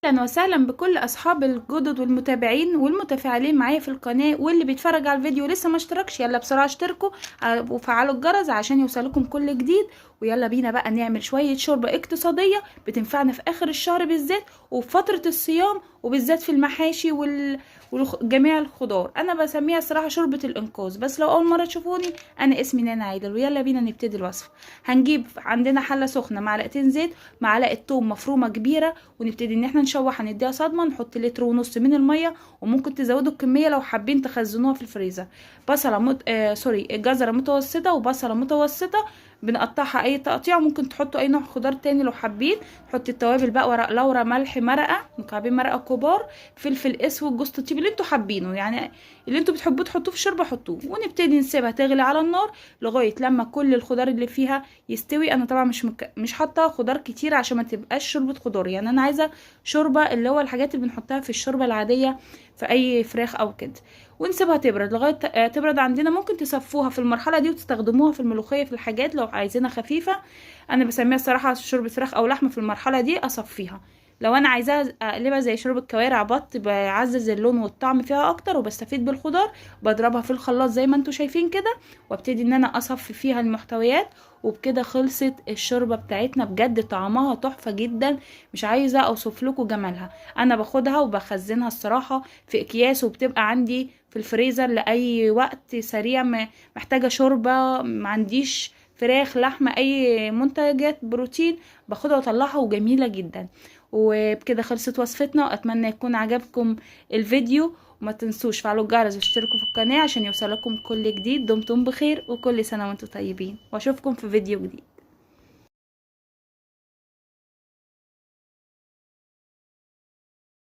اهلا وسهلا بكل اصحاب الجدد والمتابعين والمتفاعلين معايا في القناه، واللي بيتفرج على الفيديو لسه ما اشتركش يلا بسرعة اشتركوا وفعلوا الجرس عشان يوصلكم كل جديد. ويلا بينا بقى نعمل شوية شوربة اقتصادية بتنفعنا في اخر الشهر بالذات، وفي فترة الصيام، وبالذات في المحاشي وجميع الخضار. انا بسميها صراحة شوربة الانقاذ. بس لو اول مرة تشوفوني، انا اسمي نانا عادل، ويلا بينا نبتدي الوصفة. هنجيب عندنا حله سخنة، معلقتين زيت، معلقه توم مفرومه كبيرة، ونبتدي ان احنا نشوح، هنديها صدمة. نحط لتر ونص من المية، وممكن تزودوا الكمية لو حابين تخزنوها في الفريزر. بصله مت... آه sorry، جزرة متوسطه وبصله متوسطه بنقطعها اي تقطيع، ممكن تحطوا اي نوع خضار تاني لو حابين. نحط التوابل بقى، ورق لورا، ملح، مرقه، مكعبين مرقه كبار، فلفل اسود، جوز الطيب اللي انتوا حابينه، يعني اللي انتوا بتحبوه تحطوه في الشوربة حطوه. ونبتدي نسيبها تغلي على النار لغاية لما كل الخضار اللي فيها يستوي. انا طبعا مش حاطه خضار كتير عشان ما تبقاش شوربة خضار، يعني انا عايزه شوربة اللي هو الحاجات اللي بنحطها في الشوربة العادية في اي فراخ او كده. ونسيبها تبرد لغاية تبرد عندنا. ممكن تصفوها في المرحلة دي وتستخدموها في الملوخية، في الحاجات لو عايزينها خفيفة. انا بسميها الصراحة شوربة فراخ او لحمه. في المرحلة دي اصفيها، لو انا عايزاها اقلبها زي شوربة كوارع بط، بعزز اللون والطعم فيها اكتر وبستفيد بالخضار، بضربها في الخلاط زي ما انتم شايفين كده، وابتدي ان انا اصفي فيها المحتويات. وبكده خلصت الشوربة بتاعتنا، بجد طعمها تحفة جدا، مش عايزه اوصف لكم جمالها. انا باخدها وبخزنها الصراحة في اكياس، وبتبقى عندي في الفريزر لاي وقت سريع محتاجه شوربة، ما عنديش فراخ، لحمه، اي منتجات بروتين، باخدها واطلعها، وجميلة جدا. وبكده خلصت وصفتنا، واتمنى يكون عجبكم الفيديو، وما تنسوش فعلوا الجرس واشتركوا في القناة عشان يوصلكم كل جديد. دمتم بخير، وكل سنة وانتم طيبين، واشوفكم في فيديو جديد.